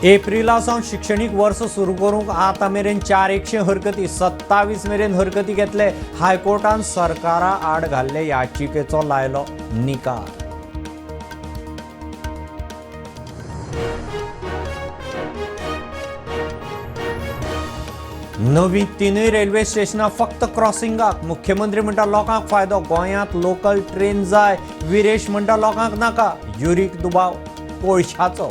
Aprilia सावन शिक्षणीक वर्स सुरू करूंक आतां मेरेन 400 हरकती, 27 मेरेन हरकती घेतले. हायकोर्टान सरकारा आड घाल्ले याचिकेचो लायलो निकाल. नवी 3 रेल्वे स्टेशनां फक्त क्रॉसिंगाक. मुख्यमंत्री म्हणटा लोकांक फायदो, गोंयांत लोकल ट्रेन जाय. विरेश म्हणटा लोकांक नाका. युरीक दुबाव कोळशाचो.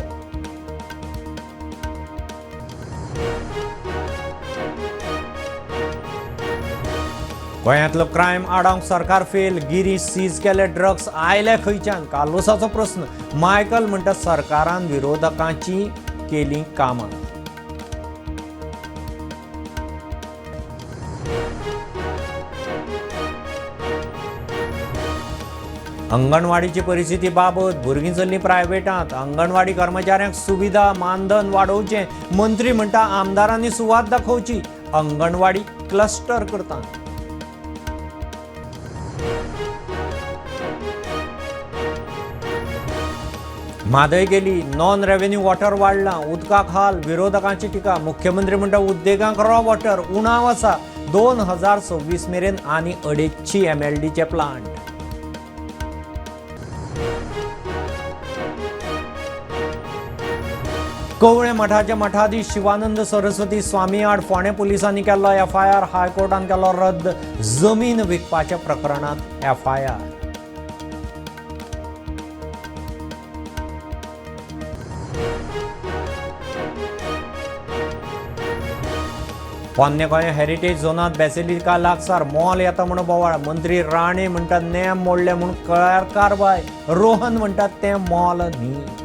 गोंयांतलो क्रायम आडावंक सरकार फेल. गिरी सीज केले ड्रग्स आयले खंयच्यान, कार्लोसाचो प्रस्न. मायकल म्हणटा सरकारान विरोधकांची केली कामां. अंगणवाडीची परिस्थिती बाबत, भुरगीं चल्लीं प्रायव्हेटांत. अंगणवाडी कर्मचाऱ्यांक सुविधा मानधन वाडोवचें. मंत्री म्हणटा आमदारांनी सुवात दाखोवची, अंगणवाडी क्लस्टर करता. म्हादय गेली, नॉन रेव्हेन्यू वॉटर वाडलां, उदकाक हाल, विरोधकांची टिका. मुख्यमंत्री म्हणटा उद्देगांक रॉ वॉटर उणाव आसा. 2026 मेरेन आनी 250 MLDचे प्लांट. कवळे मठाचे मठाधीश शिवानंद सरस्वती स्वामी आड फोंडें पुलिसांनी केल्लो एफआयआर हायकोर्टान केलो रद्द. जमीन विकपाच्या प्रकरणांत एफआयआर. पोन्ने गोंय हेरिटेज झोनांत बेसिलिका लागसार मॉल येता म्हूण बोवाळ. मंत्री राणे म्हणटा नेम मोडले म्हूण कळ्यार कारवाय. रोहन म्हणटा तें मॉल न्ही.